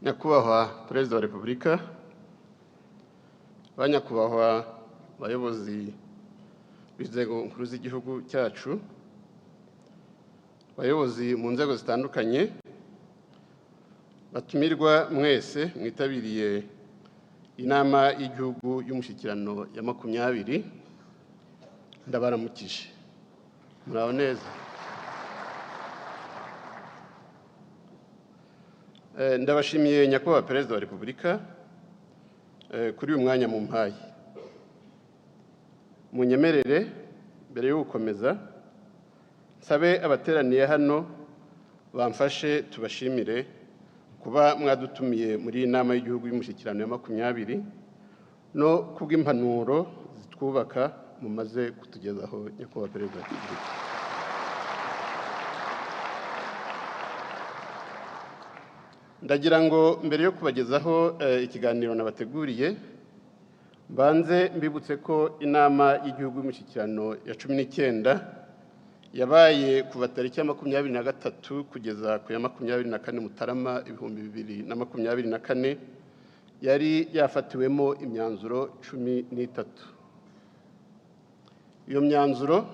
Nyakubahwa Perezida wa Repubulika, ba nyakubahwa bayobozi b'inzego nkuru z'igihugu cyacu, bayobozi mu nzego zitandukanye, batumirwa mwese mwitabiriye inama y'igihugu y'umushyikirano ya 20, ndabaramukije. Muraho neza. Ndabashimiye Nyakubahwa Perezida wa Repubulika kuri uyu mwanya mumpaye. Munyemerere mbere yo gukomeza nsabe abateraniye hano bamfashe tubashimire kuba mwadutumiye muri iyi nama y'igihugu y'umushyikirano ya 20 no kubw'impanuro zitwubaka mumaze kutugezaho, Nyakubahwa Perezida wa Repubulika. Ndagira ngo mbere yo kubagezaho ikiganiro nabateguriye, mbanze mbibutse ko inama y'igihugu y'umushyikirano ya 19 yabaye kuva tariki ya 23 kugeza ku ya 24 Mutarama 2024, yari yafatiwemo imyanzuro 13. Iyo myanzuro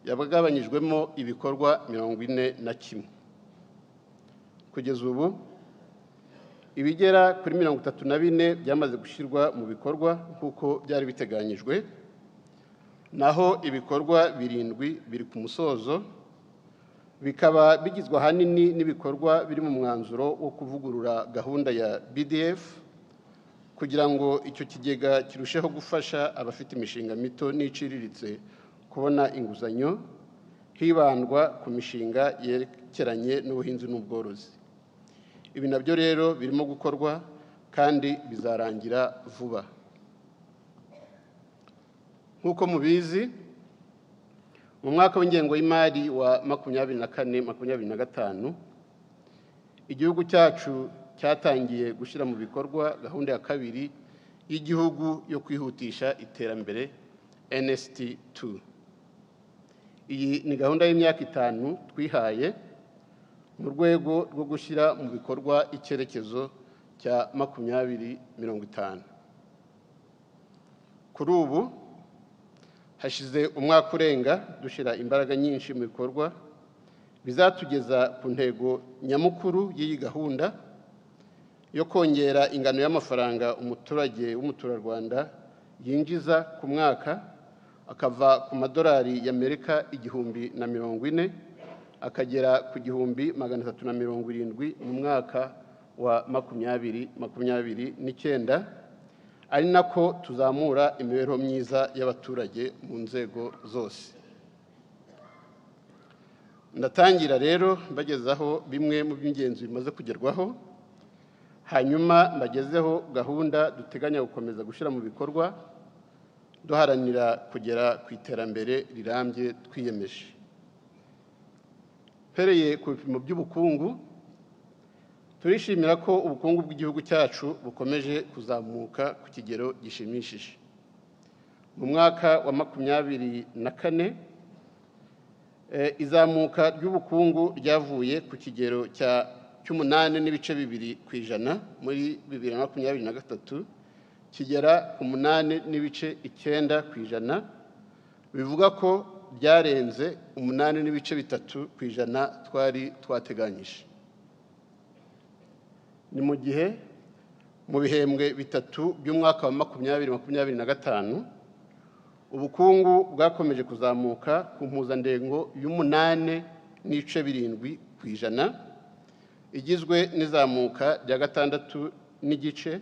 yagabanyijwemo ibikorwa 41. Kugeza ubu ibigera kuri 34 byamaze gushyirwa mu bikorwa nk'uko byari biteganyijwe, naho ibikorwa 7 biri ku musozo, bikaba bigizwe ahanini n'ibikorwa biri mu mwanzuro wo kuvugurura gahunda ya BDF kugira ngo icyo kigega kirusheho gufasha abafite imishinga mito n'iciriritse kubona inguzanyo, hibandwa ku mishinga yerekeranye n'ubuhinzi n'ubworozi. Ibi nabyo rero birimo gukorwa kandi bizarangira vuba. Nk'uko mubizi, mu mwaka w'ingengo y'imari wa 2024/2025, igihugu cyacu cyatangiye gushyira mu bikorwa gahunda ya kabiri y'igihugu yo kwihutisha iterambere NST2. Iyi ni gahunda y'imyaka 5 twihaye mu rwego rwo gushyira mu bikorwa icyerekezo cya 2050. Kuri ubu hashize umwaka urenga dushyira imbaraga nyinshi mu bikorwa bizatugeza ku ntego nyamukuru y'iyi gahunda yo kongera ingano y'amafaranga umuturage w'umuturarwanda yinjiza ku mwaka, akava ku madolari y'Amerika 1040 akagera ku 1370 mu mwaka wa 2029, ari nako tuzamura imibereho myiza y'abaturage mu nzego zose. Ndatangira rero mbagezaho bimwe mu by'ingenzi bimaze kugerwaho, hanyuma mbagezeho gahunda duteganya gukomeza gushyira mu bikorwa duharanira kugera ku iterambere rirambye twiyemeje. Mpereye ku bipimo by'ubukungu, turishimira ko ubukungu bw'igihugu cyacu bukomeje kuzamuka ku kigero gishimishije. Mu mwaka wa 24, izamuka ry'ubukungu ryavuye ku kigero cya 8.2% muri 2023 kigera ku 8.9%, bivuga ko byarenze 8.3% twari twateganyije. Ni mu gihe mu bihembwe bitatu by'umwaka wa 2025 ubukungu bwakomeje kuzamuka ku mpuzandengo y'8.7%, igizwe n'izamuka rya 6.5%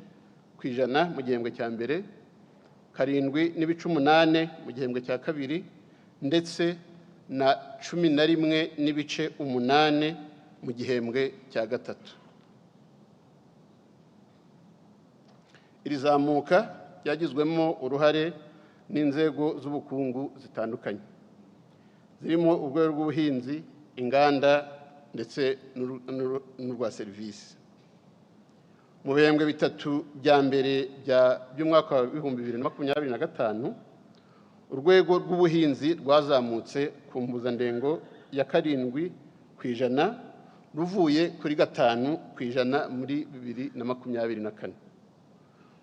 mu gihembwe cya mbere, 7.8 mu gihembwe cya kabiri, ndetse na 11.8 mu gihembwe cya gatatu. Iri zamuka ryagizwemo uruhare n'inzego z'ubukungu zitandukanye zirimo urwego rw'ubuhinzi, inganda ndetse n'urwa serivisi. Mu bihembwe bitatu bya mbere by'umwaka wa 2025, urwego rw'ubuhinzi rwazamutse ku mpuzandengo ya 7% ruvuye kuri 5% muri 2024.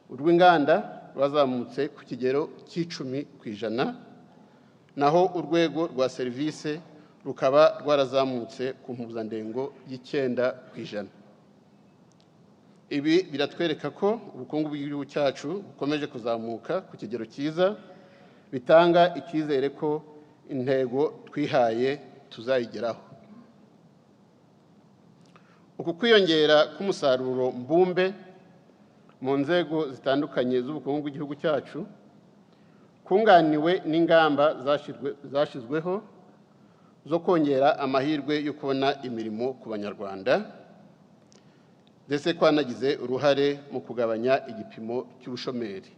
Urw'inganda rwazamutse ku kigero cy'10%, naho urwego rwa serivisi rukaba rwarazamutse ku mpuzandengo y'9%. Ibi biratwereka ko ubukungu bw'igihugu cyacu bukomeje kuzamuka ku kigero cyiza, bitanga icyizere ko intego twihaye tuzayigeraho. Uku kwiyongera k'umusaruro mbumbe mu nzego zitandukanye z'ubukungu bw'igihugu cyacu kunganiwe n'ingamba zashyizweho zo kongera amahirwe yo kubona imirimo ku Banyarwanda, ndetse kwanagize uruhare mu kugabanya igipimo cy'ubushomeri.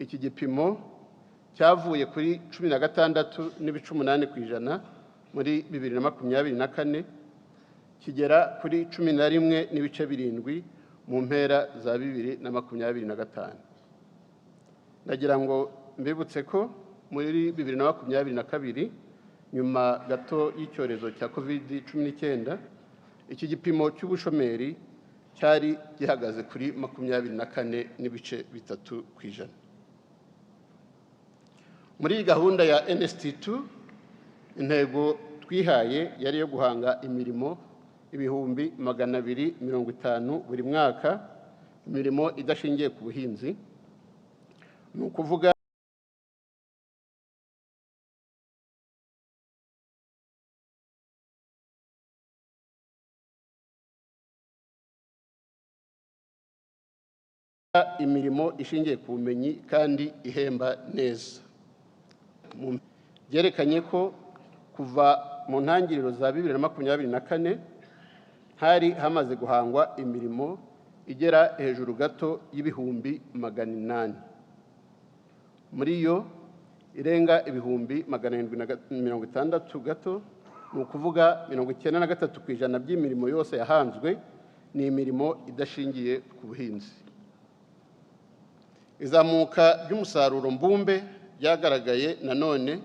Iki gipimo cyavuye kuri 16.8% muri 2024 kigera kuri 11.7 mu mpera za 2025. Ndagira ngo mbibutse ko muri 2022, nyuma gato y'icyorezo cya COVID-19, iki gipimo cy'ubushomeri cyari gihagaze kuri 24.3%. Muri gahunda ya NST2, intego twihaye yari yo guhanga imirimo 250,000 buri mwaka, imirimo idashingiye ku buhinzi, ni ukuvuga imirimo ishingiye ku bumenyi kandi ihemba neza. Byerekanye ko kuva mu ntangiriro za 2024 hari hamaze guhangwa imirimo igera hejuru gato y'800,000, muri yo irenga 760,000 gato, ni ukuvuga 93% by'imirimo yose yahanzwe ni imirimo idashingiye ku buhinzi. Izamuka ry'umusaruro mbumbe ryagaragaye nanone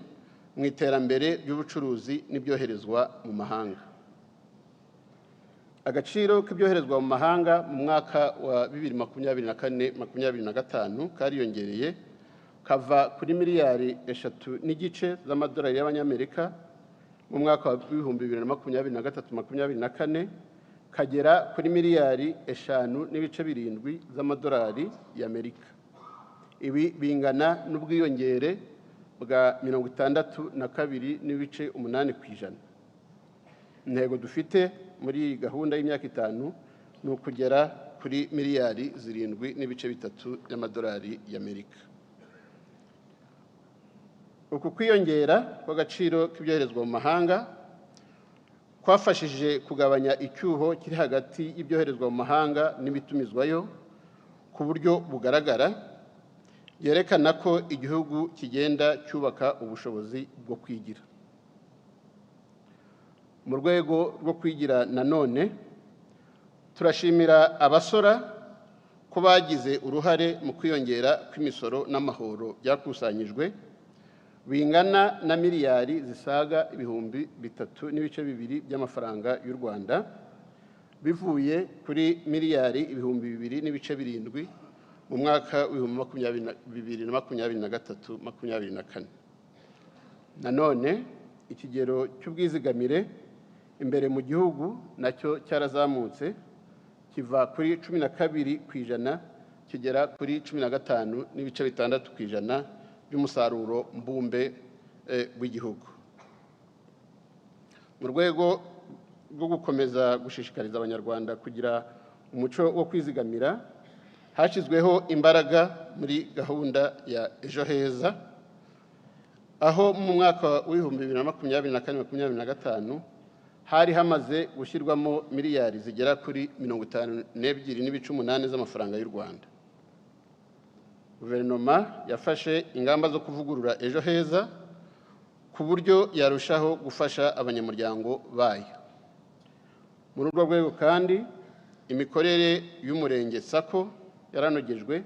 mu iterambere ry'ubucuruzi n'ibyoherezwa mu mahanga. Agaciro k'ibyoherezwa mu mahanga mu mwaka wa 2024-2025 kariyongereye, kava kuri miliyari 3.5 z'amadolari y'Abanyamerika mu mwaka wa 2023-2024 kagera kuri miliyari 5.7 z'amadolari y'Amerika. Ibi bingana n'ubwiyongere bwa 62.8%. Intego dufite muri iyi gahunda y'imyaka 5 ni ukugera kuri miliyari 7.3 y'amadolari y'Amerika. Uku kwiyongera kw'agaciro k'ibyoherezwa mu mahanga kwafashije kugabanya icyuho kiri hagati y'ibyoherezwa mu mahanga n'ibitumizwayo ku buryo bugaragara, byerekana ko igihugu kigenda cyubaka ubushobozi bwo kwigira. Mu rwego rwo kwigira nanone, turashimira abasora ko bagize uruhare mu kwiyongera kw'imisoro n'amahoro byakusanyijwe bingana na miliyari zisaga 3.2 by'amafaranga y'u Rwanda, bivuye kuri miliyari 2.7 mu mwaka w'2023-2024. Nanone ikigero cy'ubwizigamire imbere mu gihugu nacyo cyarazamutse, kiva kuri 12% kigera kuri 15.6% by'umusaruro mbumbe w'igihugu. Mu rwego rwo gukomeza gushishikariza Abanyarwanda kugira umuco wo kwizigamira, hashyizweho imbaraga muri gahunda ya Ejo Heza, aho mu mwaka w'2024-2025 hari hamaze gushyirwamo miliyari zigera kuri 52.8 z'amafaranga y'u Rwanda. Guverinoma yafashe ingamba zo kuvugurura Ejo Heza ku buryo yarushaho gufasha abanyamuryango bayo. Muri urwo rwego kandi, imikorere y'umurenge SACCO yaranogejwe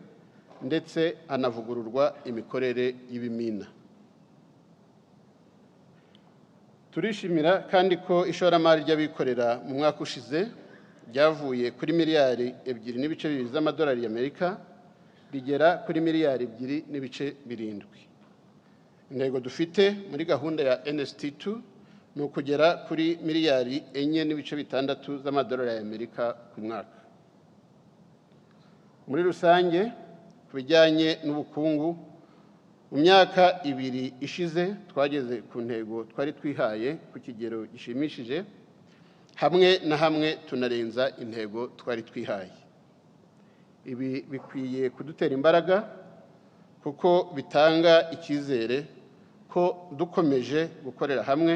ndetse hanavugururwa imikorere y'ibimina. Turishimira kandi ko ishoramari ry'abikorera mu mwaka ushize ryavuye kuri miliyari 2.2 z'amadolari y'Amerika rigera kuri miliyari 2.7. Intego dufite muri gahunda ya NST2 ni ukugera kuri miliyari 4.6 z'amadolari y'Amerika ku mwaka. Muri rusange, ku bijyanye n'ubukungu, mu myaka 2 ishize twageze ku ntego twari twihaye ku kigero gishimishije, hamwe na hamwe tunarenza intego twari twihaye. Ibi bikwiye kudutera imbaraga kuko bitanga icyizere ko dukomeje gukorera hamwe,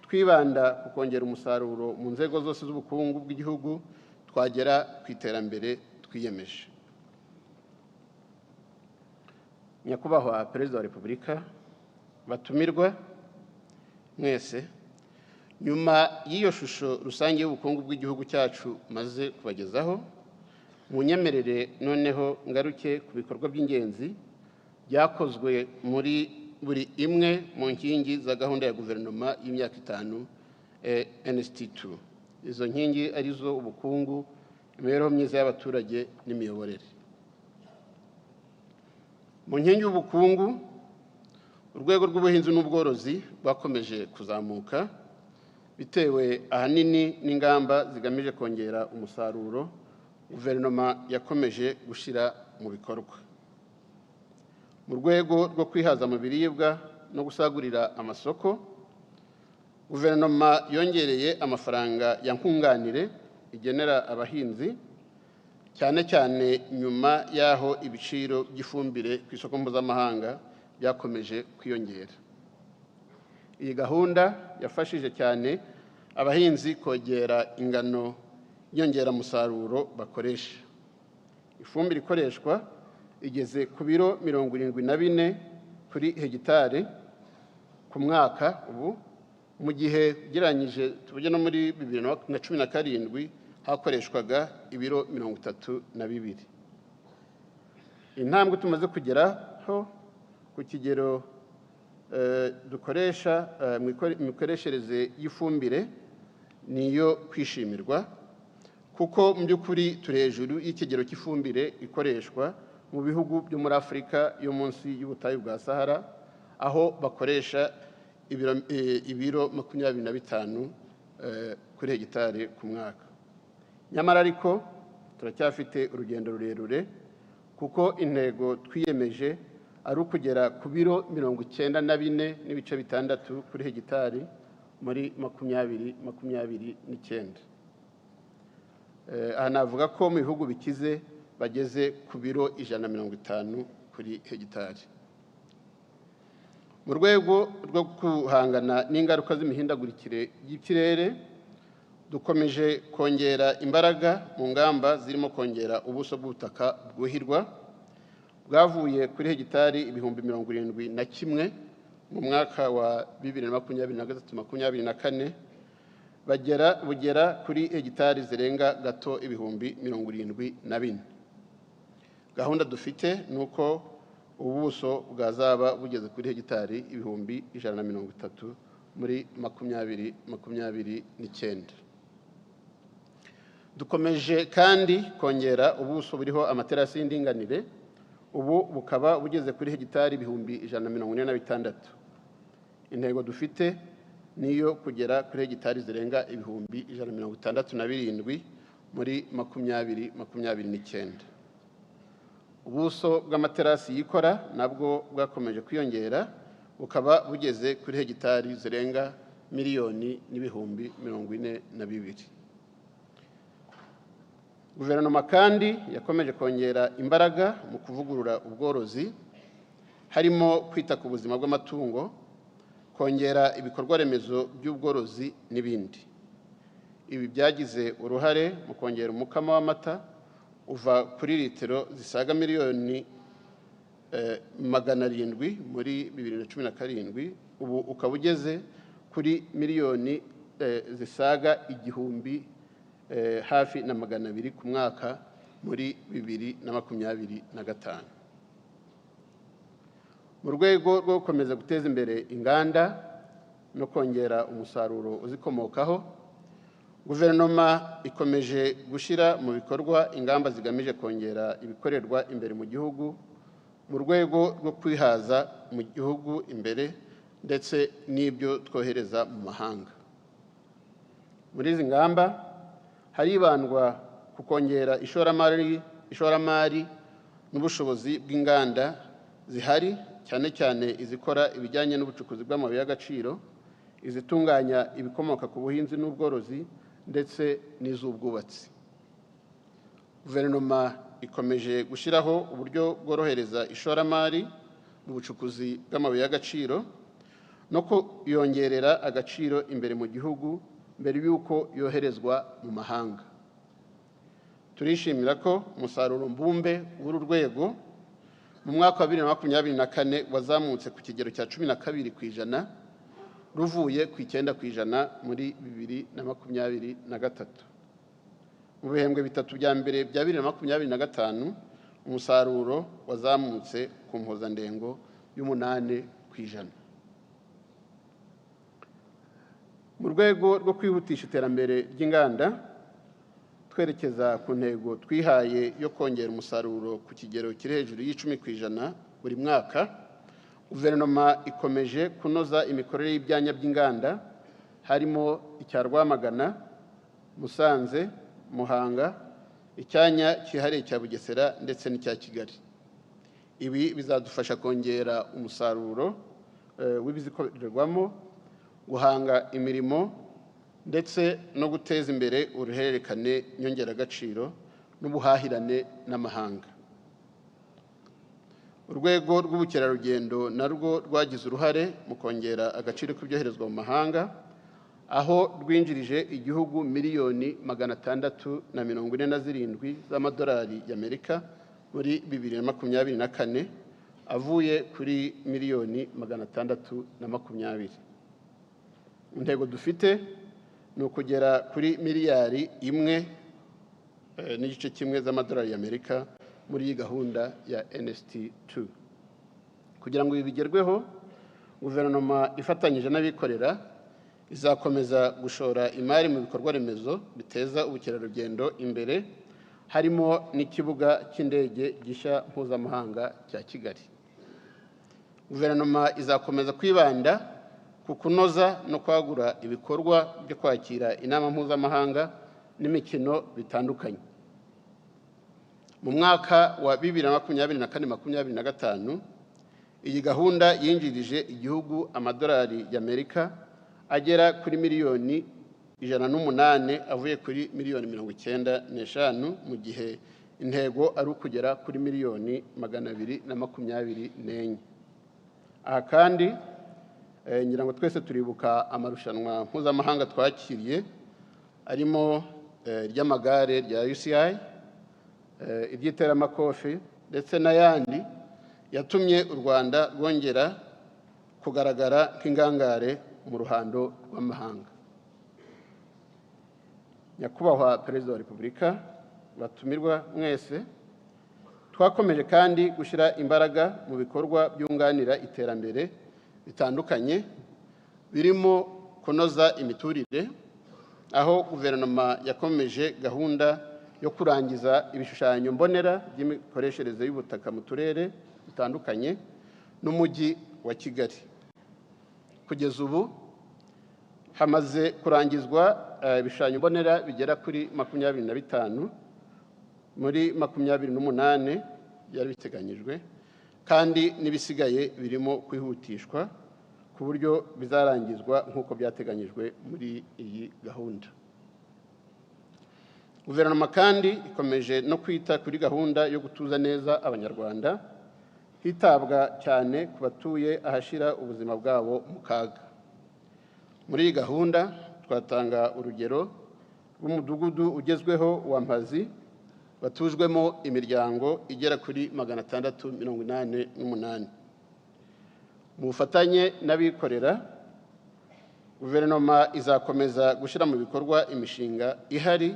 twibanda ku kongera umusaruro mu nzego zose z'ubukungu bw'igihugu, twagera ku iterambere twiyemeje. Nyakubahwa Perezida wa Repubulika, batumirwa mwese, nyuma y'iyo shusho rusange y'ubukungu bw'igihugu cyacu maze kubagezaho, munyemerere noneho ngaruke ku bikorwa by'ingenzi byakozwe muri buri imwe mu nkingi za gahunda ya guverinoma y'imyaka 5, NST2. Izo nkingi arizo ubukungu, imibereho myiza y'abaturage n'imiyoborere. Mu nkingi y'ubukungu, urwego rw'ubuhinzi n'ubworozi rwakomeje kuzamuka bitewe ahanini n'ingamba zigamije kongera umusaruro guverinoma yakomeje gushyira mu bikorwa. Mu rwego rwo kwihaza mu biribwa no gusagurira amasoko, guverinoma yongereye amafaranga ya nkunganire igenera abahinzi, cyane cyane nyuma y'aho ibiciro by'ifumbire ku isoko mpuzamahanga byakomeje kwiyongera. Iyi gahunda yafashije cyane abahinzi kongera ingano nyongeramusaruro bakoresha. Ifumbire ikoreshwa igeze ku biro 74 kuri hegitari ku mwaka ubu, mu gihe ugereranyije tuvuge no muri 2017 hakoreshwaga ibiro 32. Intambwe tumaze kugeraho ku kigero dukoresha mu mikoreshereze y'ifumbire niyo kwishimirwa, kuko mu by'ukuri turi hejuru y'ikigero cy'ifumbire ikoreshwa mu bihugu byo muri Afurika yo munsi y'ubutayu bwa Sahara, aho bakoresha ibiro 25 kuri hegitari ku mwaka. Nyamara ariko turacyafite urugendo rurerure, kuko intego twiyemeje ari ukugera ku biro 94.6 kuri hegitari muri 2029. Aha navuga ko mu bihugu bikize bageze ku biro 150 kuri hegitari. Mu rwego rwo guhangana n'ingaruka z'imihindagurikire y'ikirere, dukomeje kongera imbaraga mu ngamba zirimo kongera ubuso bw'ubutaka bwuhirwa, bwavuye kuri hegitari 71,000 mu mwaka wa 2023-2024 bugera kuri hegitari zirenga gato 74,000. Gahunda dufite ni uko ubuso bwazaba bugeze kuri hegitari 130,000 muri 2029. Dukomeje kandi kongera ubuso buriho amaterasi y'indinganire, ubu bukaba bugeze kuri hegitari 146,000. Intego dufite niyo kugera kuri hegitari zirenga 167,000 muri 2029. Ubuso bw'amaterasi yikora nabwo bwakomeje kwiyongera, bukaba bugeze kuri hegitari zirenga 1,042,000. Guverinoma kandi yakomeje kongera imbaraga mu kuvugurura ubworozi, harimo kwita ku buzima bw'amatungo, kongera ibikorwa remezo by'ubworozi n'ibindi. Ibi byagize uruhare mu kongera umukamo w'amata uva kuri litiro zisaga miliyoni 700 muri 2017, ubu ukaba ugeze kuri miliyoni zisaga 1000 hafi na 200 ku mwaka muri 2025. Mu rwego rwo gukomeza guteza imbere inganda, no kongera umusaruro uzikomokaho, guverinoma ikomeje gushyira mu bikorwa ingamba zigamije kongera ibikorerwa imbere mu gihugu mu rwego rwo kwihaza mu gihugu imbere ndetse n'ibyo twohereza mu mahanga. Muri izi ngamba haribandwa ku kongera ishoramari n'ubushobozi bw'inganda zihari, cyane cyane izikora ibijyanye n'ubucukuzi bw'amabuye y'agaciro, izitunganya ibikomoka ku buhinzi n'ubworozi ndetse n'iz'ubwubatsi. Guverinoma ikomeje gushyiraho uburyo bworohereza ishoramari mu bucukuzi bw'amabuye y'agaciro no kuyongerera agaciro imbere mu gihugu mbere y'uko yoherezwa mu mahanga. Turishimira ko umusaruro mbumbe w'uru rwego mu mwaka wa 2024 wazamutse ku kigero cya 12% ruvuye ku 9% muri 2023. Mu bihembwe bitatu bya mbere bya 2025 umusaruro wazamutse ku mpuzandengo y'8%. Mu rwego rwo kwihutisha iterambere ry'inganda, twerekeza ku ntego twihaye yo kongera umusaruro ku kigero kiri hejuru y'10% buri mwaka, guverinoma ikomeje kunoza imikorere y'ibyanya by'inganda, harimo icya Rwamagana, Musanze, Muhanga, icyanya cyihariye cya Bugesera ndetse n'icya Kigali. Ibi bizadufasha kongera umusaruro w'ibizikorerwamo, guhanga imirimo ndetse no guteza imbere uruhererekane nyongeragaciro n'ubuhahirane n'amahanga. Urwego rw'ubukerarugendo narwo rwagize uruhare mu kongera agaciro k'ibyoherezwa mu mahanga, aho rwinjirije igihugu 647,000,000 z'amadolari y'Amerika muri 2024, avuye kuri 620,000,000. Intego dufite ni ukugera kuri 1.1 miliyari z'amadolari y'Amerika muri iyi gahunda ya NST2. Kugira ngo ibi bigerweho, guverinoma ifatanyije n'abikorera izakomeza gushora imari mu bikorwa remezo biteza ubukerarugendo imbere, harimo n'ikibuga cy'indege gishya mpuzamahanga cya Kigali. Guverinoma izakomeza kwibanda ku kunoza no kwagura ibikorwa byo kwakira inama mpuzamahanga n'imikino bitandukanye. Mu mwaka wa 2024-2025 iyi gahunda yinjirije igihugu amadolari y'Amerika agera kuri 108,000,000 avuye kuri 95,000,000, mu gihe intego ari ukugera kuri 224,000,000. Aha kandi ngira ngo twese turibuka amarushanwa mpuzamahanga twakiriye, arimo ry'amagare rya UCI, iry'iteramakofi ndetse n'ayandi yatumye u Rwanda rwongera kugaragara nk'ingangare mu ruhando rw'amahanga. Nyakubahwa Perezida wa Repubulika, batumirwa mwese, twakomeje kandi gushyira imbaraga mu bikorwa byunganira iterambere bitandukanye, birimo kunoza imiturire, aho guverinoma yakomeje gahunda yo kurangiza ibishushanyo mbonera by'imikoreshereze y'ubutaka mu turere dutandukanye n'umujyi wa Kigali. Kugeza ubu hamaze kurangizwa ibishushanyo mbonera bigera kuri 25 muri 28 byari biteganyijwe, kandi n'ibisigaye birimo kwihutishwa ku buryo bizarangizwa nk'uko byateganyijwe muri iyi gahunda. Guverinoma kandi ikomeje no kwita kuri gahunda yo gutuza neza Abanyarwanda, hitabwa cyane ku batuye ahashyira ubuzima bwabo mu kaga. Muri iyi gahunda twatanga urugero rw'umudugudu ugezweho wa Mpazi, batujwemo imiryango igera kuri 688. Mu bufatanye n'abikorera, guverinoma izakomeza gushyira mu bikorwa imishinga ihari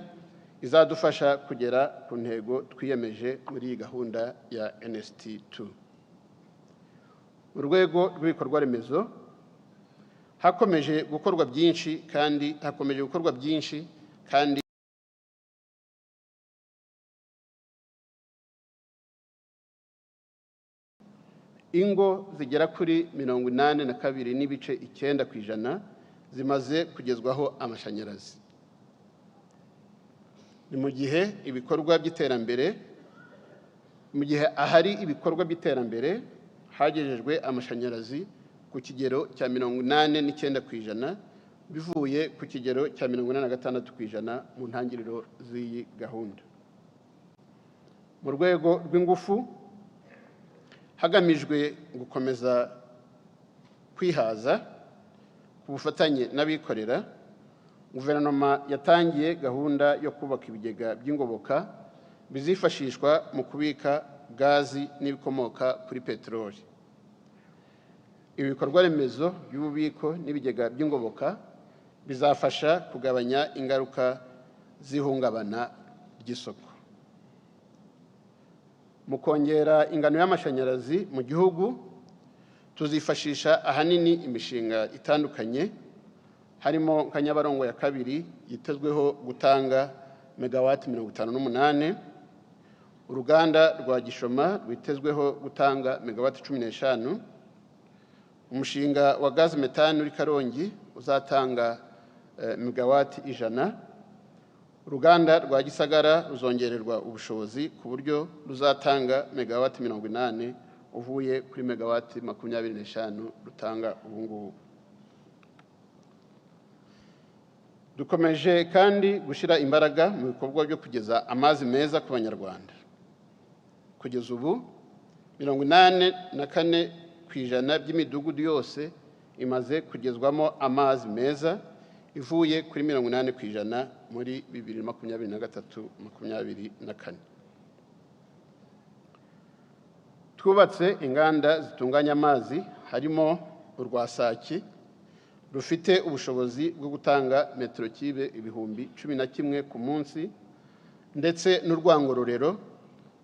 izadufasha kugera ku ntego twiyemeje muri iyi gahunda ya NST2. Mu rwego rw'ibikorwa remezo, Hakomeje gukorwa byinshi kandi hakomeje gukorwa byinshi kandi ingo zigera kuri 82.9% zimaze kugezwaho amashanyarazi. Ni mu gihe ibikorwa by'iterambere, mu gihe ahari ibikorwa by'iterambere hagejejwe amashanyarazi ku kigero cya 89% bivuye ku kigero cya 86% mu ntangiriro z'iyi gahunda. Mu rwego rw'ingufu hagamijwe gukomeza kwihaza ku bufatanye n'abikorera, guverinoma yatangiye gahunda yo kubaka ibigega by'ingoboka bizifashishwa mu kubika gazi n'ibikomoka kuri peteroli. Ibi bikorwa remezo by'ububiko n'ibigega by'ingoboka bizafasha kugabanya ingaruka z'ihungabana ry'isoko. Mu kongera ingano y'amashanyarazi mu gihugu, tuzifashisha ahanini imishinga itandukanye harimo nka Nyabarongo ya kabiri yitezweho gutanga megawati 58, uruganda rwa Gishoma rwitezweho gutanga megawati 15, umushinga wa gazi metani uri Karongi uzatanga megawati 100, uruganda rwa Gisagara ruzongererwa ubushobozi ku buryo ruzatanga megawati 80 uvuye kuri megawati 25 rutanga ubu ngubu. Dukomeje kandi gushyira imbaraga mu bikorwa byo kugeza amazi meza ku Banyarwanda. Kugeza ubu 84% by'imidugudu yose imaze kugezwamo amazi meza, ivuye kuri 80% muri 2023-2024. Twubatse inganda zitunganya amazi harimo urwa Sake rufite ubushobozi bwo gutanga metero kibe 11,000 ku munsi, ndetse n'urwangororero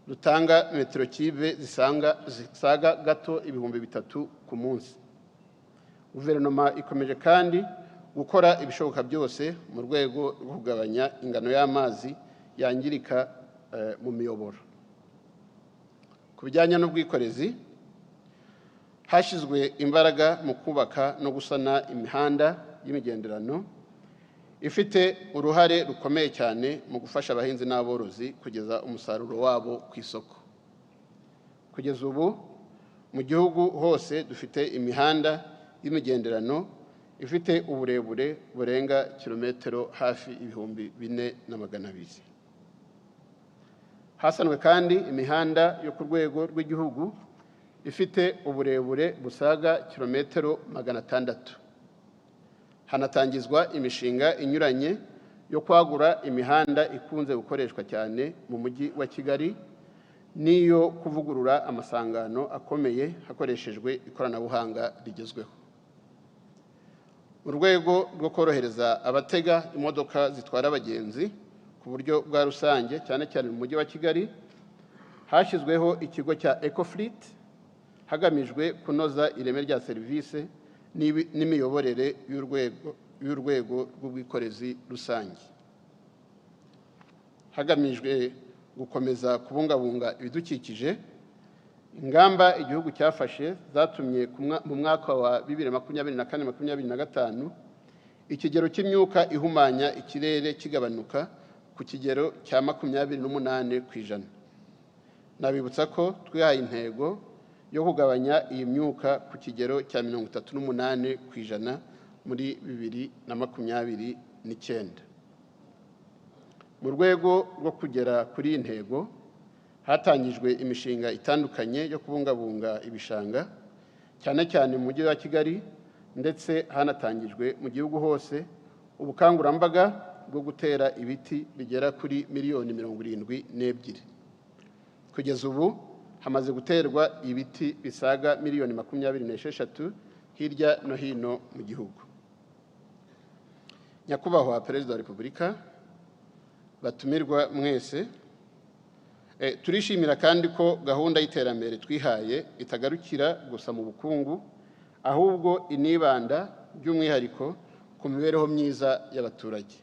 rutanga metero kibe zisaga gato 3,000 ku munsi. Guverinoma ikomeje kandi gukora ibishoboka byose mu rwego rwo kugabanya ingano y'amazi yangirika mu miyoboro. Ku bijyanye n'ubwikorezi, hashyizwe imbaraga mu kubaka no gusana imihanda y'imigenderano ifite uruhare rukomeye cyane mu gufasha abahinzi n'aborozi kugeza umusaruro wabo ku isoko. Kugeza ubu mu gihugu hose dufite imihanda y'imigenderano ifite uburebure burenga kilometero hafi 4,200. Hasanwe kandi imihanda yo ku rwego rw'igihugu ifite uburebure busaga kilometero 600. Hanatangizwa imishinga inyuranye yo kwagura imihanda ikunze gukoreshwa cyane mu mujyi wa Kigali n'iyo kuvugurura amasangano akomeye hakoreshejwe ikoranabuhanga rigezweho. Mu rwego rwo korohereza abatega imodoka zitwara abagenzi ku buryo bwa rusange cyane cyane mu mujyi wa Kigali, hashyizweho ikigo cya Ecofleet hagamijwe kunoza ireme rya serivisi n'imiyoborere y'urwego rw'ubwikorezi rusange. Hagamijwe gukomeza kubungabunga ibidukikije, ingamba igihugu cyafashe zatumye mu mwaka wa 2024-2025 ikigero cy'imyuka ihumanya ikirere kigabanuka ku kigero cya 28%. Nabibutsa ko twihaye intego yo kugabanya iyi myuka ku kigero cya 38% muri 2029. Mu rwego rwo kugera kuri iyi ntego, hatangijwe imishinga itandukanye yo kubungabunga ibishanga cyane cyane mu mujyi wa Kigali, ndetse hanatangijwe mu gihugu hose ubukangurambaga bwo gutera ibiti bigera kuri miliyoni 72. Kugeza ubu hamaze guterwa ibiti bisaga miliyoni 26 hirya no hino mu gihugu. Nyakubahwa Perezida wa Repubulika, batumirwa mwese, turishimira kandi ko gahunda y'iterambere twihaye itagarukira gusa mu bukungu, ahubwo inibanda by'umwihariko ku mibereho myiza y'abaturage.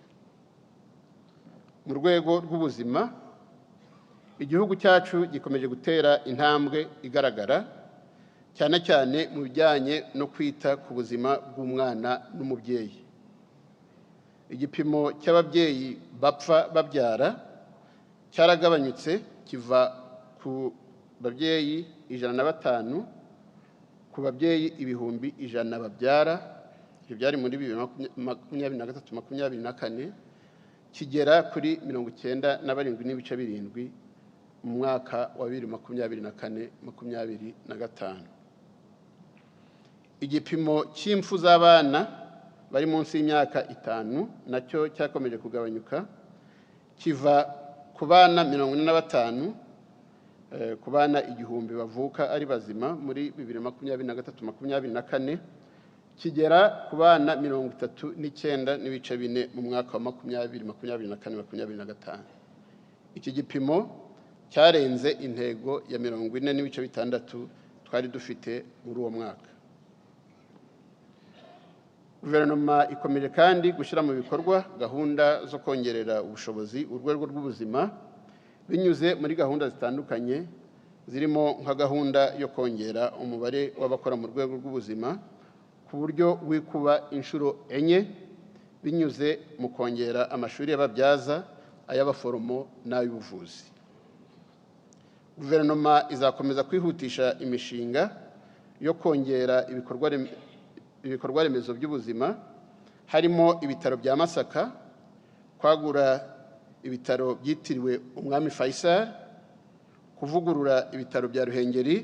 Mu rwego rw'ubuzima, igihugu cyacu gikomeje gutera intambwe igaragara, cyane cyane mu bijyanye no kwita ku buzima bw'umwana n'umubyeyi. Igipimo cy'ababyeyi bapfa babyara cyaragabanyutse, kiva ku babyeyi 105 ku babyeyi 100,000 babyara, ibyo byari muri 2023-24, kigera kuri 97.7 mu mwaka wa 2024-25. Igipimo cy'impfu z'abana bari munsi y'imyaka 5 nacyo cyakomeje kugabanyuka, kiva ku bana 45 ku bana 1000 bavuka ari bazima muri 2023-24, kigera ku bana 39.4 mu mwaka wa 2024-25. Iki gipimo cyarenze intego ya 40.6 twari dufite muri uwo mwaka. Guverinoma ikomeje kandi gushyira mu bikorwa gahunda zo kongerera ubushobozi urwego rw'ubuzima binyuze muri gahunda zitandukanye, zirimo nka gahunda yo kongera umubare w'abakora mu rwego rw'ubuzima ku buryo wikuba inshuro 4, binyuze mu kongera amashuri y'ababyaza, ay'abaforomo n'ay'ubuvuzi. Guverinoma izakomeza kwihutisha imishinga yo kongera ibikorwa remezo by'ubuzima, harimo ibitaro bya Masaka, kwagura ibitaro byitiriwe Umwami Faisal, kuvugurura ibitaro bya Ruhengeri,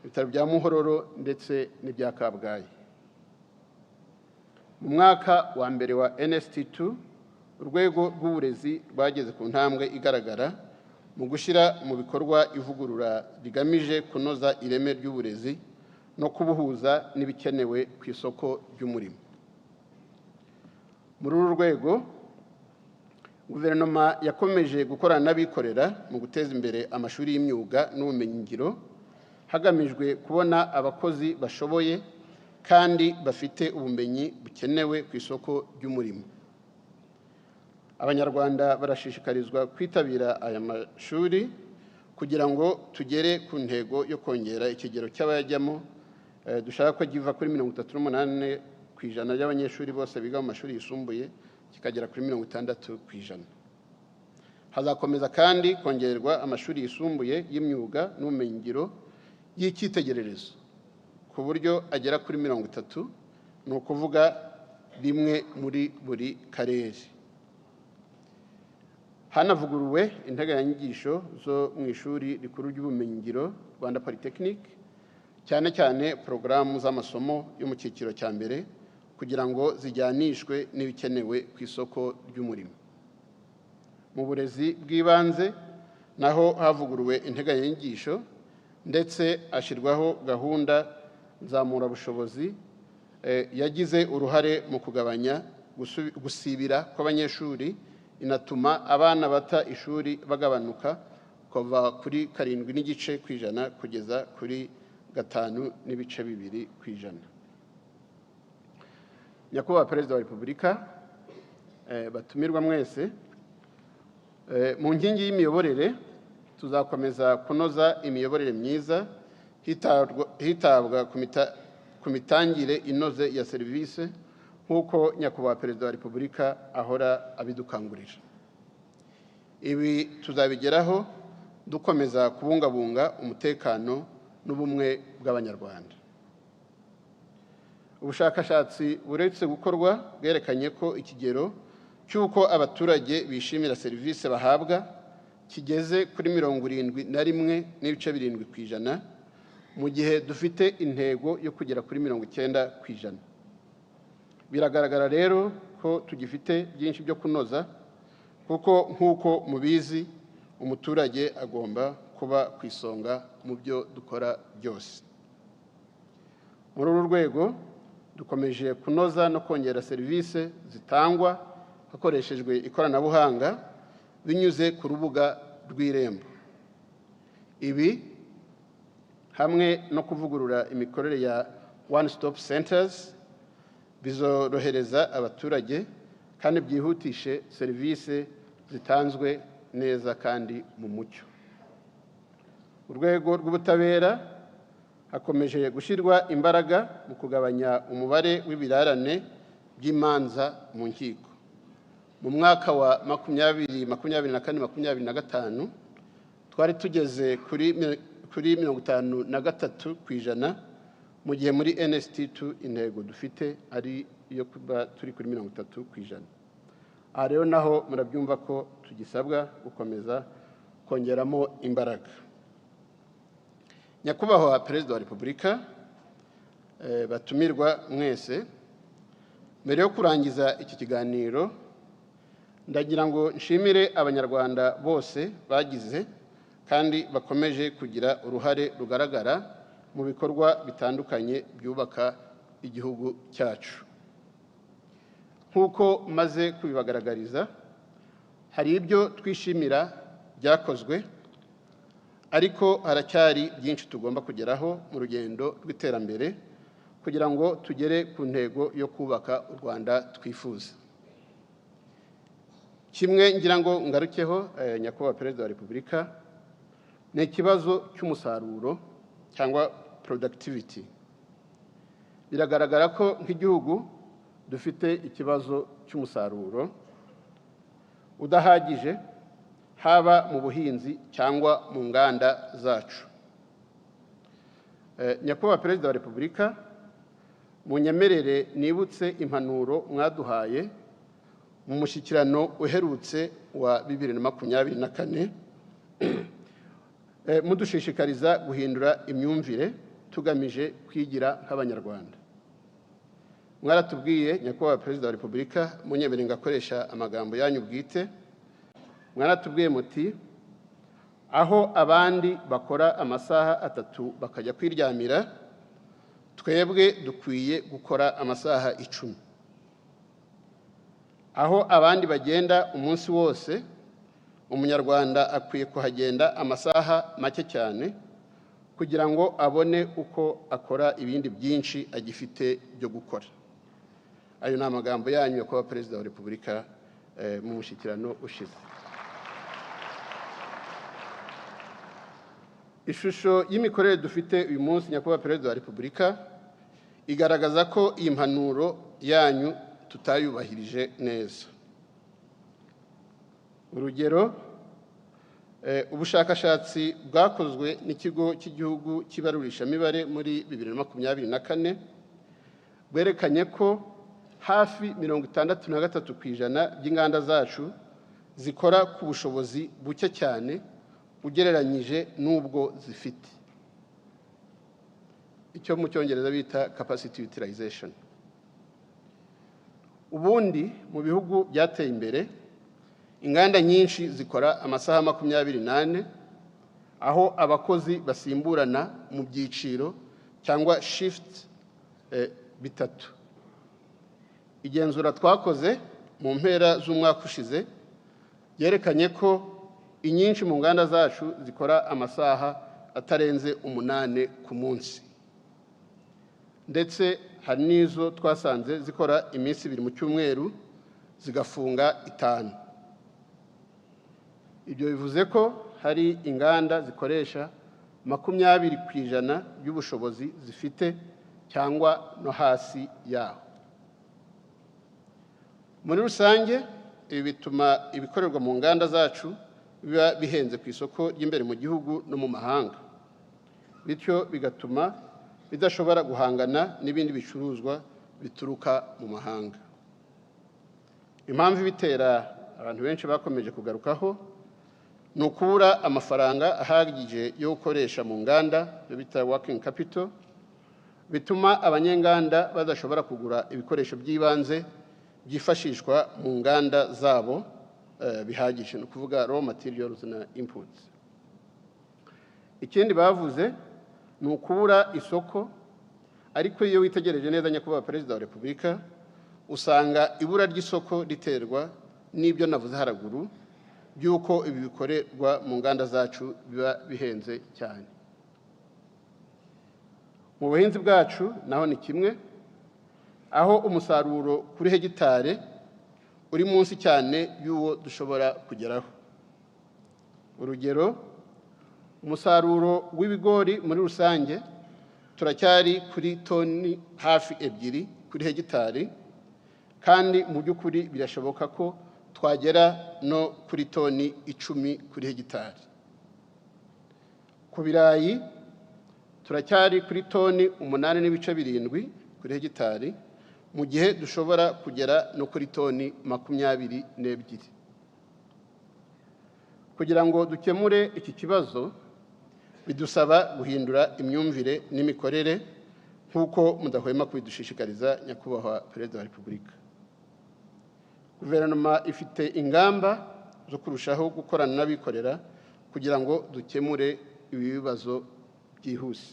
ibitaro bya Muhororo ndetse n'ibya Kabgayi. Mu mwaka wa mbere wa NST2, urwego rw'uburezi rwageze ku ntambwe igaragara mu gushyira mu bikorwa ivugurura rigamije kunoza ireme ry'uburezi no kubuhuza n'ibikenewe ku isoko ry'umurimo. Muri uru rwego, guverinoma yakomeje gukorana n'abikorera mu guteza imbere amashuri y'imyuga n'ubumenyingiro, hagamijwe kubona abakozi bashoboye kandi bafite ubumenyi bukenewe ku isoko ry'umurimo. Abanyarwanda barashishikarizwa kwitabira aya mashuri kugira ngo tugere ku ntego yo kongera ikigero cy'abayajyamo, dushaka ko kiva kuri 38% by'abanyeshuri bose biga mu mashuri yisumbuye kikagera kuri 60%. Hazakomeza kandi kongerwa amashuri yisumbuye y'imyuga n'ubumenyingiro y'icyitegererezo ku buryo agera kuri 30, ni ukuvuga rimwe muri buri karere. Hanavuguruwe integanyanyigisho zo mu ishuri rikuru ry'ubumenyingiro Rwanda Polytechnic, cyane cyane porogaramu z'amasomo yo mu cyiciro cya mbere, kugira ngo zijyanishwe n'ibikenewe ku isoko ry'umurimo. Mu burezi bw'ibanze naho havuguruwe integanyanyigisho ndetse hashyirwaho gahunda nzamurabushobozi yagize uruhare mu kugabanya gusibira kw'abanyeshuri, inatuma abana bata ishuri bagabanuka kuva kuri 7.5% kugeza kuri 5.2%. Nyakubahwa Perezida wa Repubulika, batumirwa mwese, mu nkingi y'imiyoborere tuzakomeza kunoza imiyoborere myiza hitabwa ku mitangire inoze ya serivisi, nk'uko Nyakubahwa Perezida wa Repubulika ahora abidukangurira. Ibi tuzabigeraho dukomeza kubungabunga umutekano n'ubumwe bw'Abanyarwanda. Ubushakashatsi buretse gukorwa bwerekanye ko ikigero cy'uko abaturage bishimira serivisi bahabwa kigeze kuri 71.7%, mu gihe dufite intego yo kugera kuri 90%. Biragaragara rero ko tugifite byinshi byo kunoza, kuko nk'uko mubizi umuturage agomba kuba ku isonga mu byo dukora byose. Muri uru rwego dukomeje kunoza no kongera serivisi zitangwa hakoreshejwe ikoranabuhanga binyuze ku rubuga rw'Irembo. Ibi hamwe no kuvugurura imikorere ya One Stop Centers Bizorohereza abaturage kandi byihutishe serivisi zitanzwe neza kandi mu mucyo. Mu rwego rw'ubutabera hakomeje gushyirwa imbaraga mu kugabanya umubare w'ibirarane by'imanza mu nkiko. Mu mwaka wa 2024 25 twari tugeze kuri 53%, mu gihe muri NST2 intego dufite ari iyo kuba turi kuri 30%. Aha rero naho murabyumva ko tugisabwa gukomeza kongeramo imbaraga. Nyakubahwa Perezida wa Repubulika, batumirwa mwese, mbere yo kurangiza iki kiganiro ndagira ngo nshimire Abanyarwanda bose bagize kandi bakomeje kugira uruhare rugaragara mu bikorwa bitandukanye byubaka igihugu cyacu. Nk'uko maze kubibagaragariza, hari ibyo twishimira byakozwe, ariko haracyari byinshi tugomba kugeraho mu rugendo rw'iterambere kugira ngo tugere ku ntego yo kubaka u Rwanda twifuza. Kimwe ngira ngo ngarukeho, Nyakubahwa Perezida wa Repubulika, ni ikibazo cy'umusaruro cyangwa productivity. Biragaragara ko nk'igihugu dufite ikibazo cy'umusaruro udahagije, haba mu buhinzi cyangwa mu nganda zacu. Nyakubahwa Perezida wa Repubulika, munyemerere nibutse impanuro mwaduhaye mu mushyikirano uherutse wa 2024, mudushishikariza guhindura imyumvire tugamije kwigira nk'Abanyarwanda. Mwaratubwiye, Nyakubahwa Perezida wa Repubulika, munyemerere ngakoresha amagambo yanyu bwite, mwaratubwiye muti: "Aho abandi bakora amasaha 3 bakajya kwiryamira, twebwe dukwiye gukora amasaha 10. Aho abandi bagenda umunsi wose, Umunyarwanda akwiye kuhagenda amasaha make cyane kugira ngo abone uko akora ibindi byinshi agifite byo gukora." Ayo ni amagambo yanyu, Nyakubahwa Perezida wa Repubulika, mu mushyikirano ushize. Ishusho y'imikorere dufite uyu munsi, Nyakubahwa Perezida wa Repubulika, igaragaza ko iyi mpanuro yanyu tutayubahirije neza. Urugero, ubushakashatsi bwakozwe n'Ikigo cy'Igihugu cy'Ibarurishamibare muri 2024 bwerekanye ko hafi 63% by'inganda zacu zikora ku bushobozi buke cyane ugereranyije n'ubwo zifite, icyo mu Cyongereza bita capacity utilization. Ubundi mu bihugu byateye imbere, inganda nyinshi zikora amasaha 24, aho abakozi basimburana mu byiciro cyangwa shift bitatu. Igenzura twakoze mu mpera z'umwaka ushize ryerekanye ko inyinshi mu nganda zacu zikora amasaha atarenze 8 ku munsi, ndetse hari n'izo twasanze zikora iminsi 2 mu cyumweru zigafunga 5. Ibyo bivuze ko hari inganda zikoresha 20% by'ubushobozi zifite cyangwa no hasi yaho. Muri rusange, ibi bituma ibikorerwa mu nganda zacu biba bihenze ku isoko ry'imbere mu gihugu no mu mahanga, bityo bigatuma bidashobora guhangana n'ibindi bicuruzwa bituruka mu mahanga. Impamvu ibitera abantu benshi bakomeje kugarukaho ni ukubura amafaranga ahagije yo gukoresha mu nganda, ibyo bita working capital, bituma abanyenganda badashobora kugura ibikoresho by'ibanze byifashishwa mu nganda zabo bihagije, ni ukuvuga raw materials na inputs. Ikindi bavuze ni ukubura isoko, ariko iyo witegereje neza, Nyakubahwa Perezida wa Repubulika, usanga ibura ry'isoko riterwa n'ibyo navuze haraguru by'uko ibi bikorerwa mu nganda zacu biba bihenze cyane. Mu buhinzi bwacu naho ni kimwe. aho umusaruro kuri hegitari uri munsi cyane y'uwo dushobora kugeraho. Urugero, umusaruro w'ibigori muri rusange turacyari kuri toni hafi 2 kuri hegitari, kandi mu by'ukuri birashoboka ko twagera no kuri toni 10 kuri hegitari. Ku birayi turacyari kuri toni 8.7 kuri hegitari, mu gihe dushobora kugera no kuri toni 22. Kugira ngo dukemure iki kibazo bidusaba guhindura imyumvire n'imikorere, nk'uko mudahwema kubidushishikariza, Nyakubahwa Perezida wa Repubulika. Guverinoma ifite ingamba zo kurushaho gukorana n'abikorera kugira ngo dukemure ibi bibazo byihuse.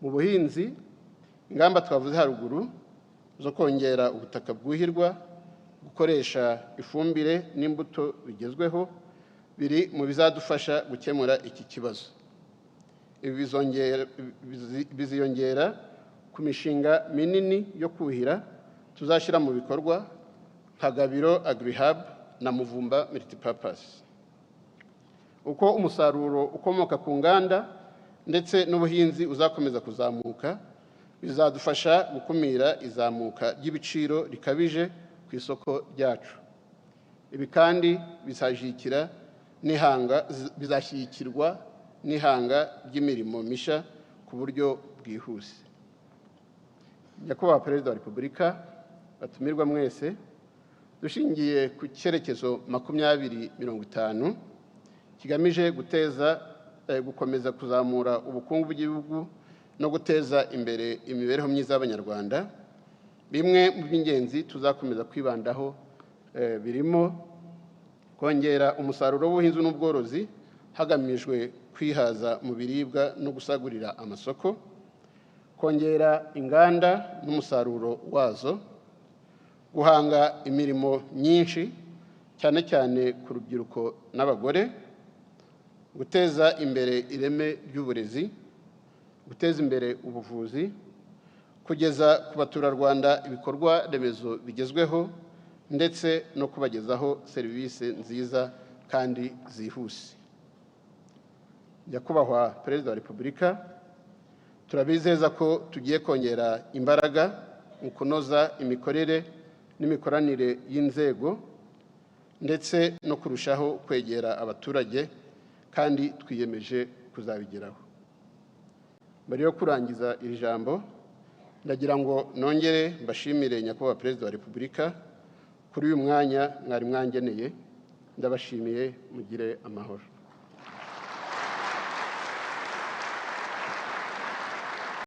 Mu buhinzi, ingamba twavuze haruguru zo kongera ubutaka bwuhirwa, gukoresha ifumbire n'imbuto bigezweho biri mu bizadufasha gukemura iki kibazo. Ibi biziyongera ku mishinga minini yo kuhira tuzashyira mu bikorwa nka Gabiro Agrihub na Muvumba Multipurpose. Uko umusaruro ukomoka ku nganda ndetse n'ubuhinzi uzakomeza kuzamuka, bizadufasha gukumira izamuka ry'ibiciro rikabije ku isoko ryacu. Ibi kandi bizashyigikirwa n'ihanga ry'imirimo mishya ku buryo bwihuse. Nyakubahwa Perezida wa Repubulika, batumirwa mwese, dushingiye ku cyerekezo 2050 kigamije guteza gukomeza kuzamura ubukungu bw'igihugu no guteza imbere imibereho myiza y'Abanyarwanda, bimwe mu by'ingenzi tuzakomeza kwibandaho birimo kongera umusaruro w'ubuhinzi n'ubworozi hagamijwe kwihaza mu biribwa no gusagurira amasoko, kongera inganda n'umusaruro wazo, guhanga imirimo myinshi cyane cyane ku rubyiruko n'abagore, guteza imbere ireme ry'uburezi, guteza imbere ubuvuzi, kugeza ku baturarwanda ibikorwa remezo bigezweho ndetse no kubagezaho serivisi nziza kandi zihuse. Nyakubahwa Perezida wa Repubulika, turabizeza ko tugiye kongera imbaraga mu kunoza imikorere n'imikoranire y'inzego ndetse no kurushaho kwegera abaturage, kandi twiyemeje kuzabigeraho. Mbere yo kurangiza iri jambo, ndagira ngo nongere mbashimire, Nyakubahwa Perezida wa Repubulika, kuri uyu mwanya mwari mwangeneye. Ndabashimiye, mugire amahoro.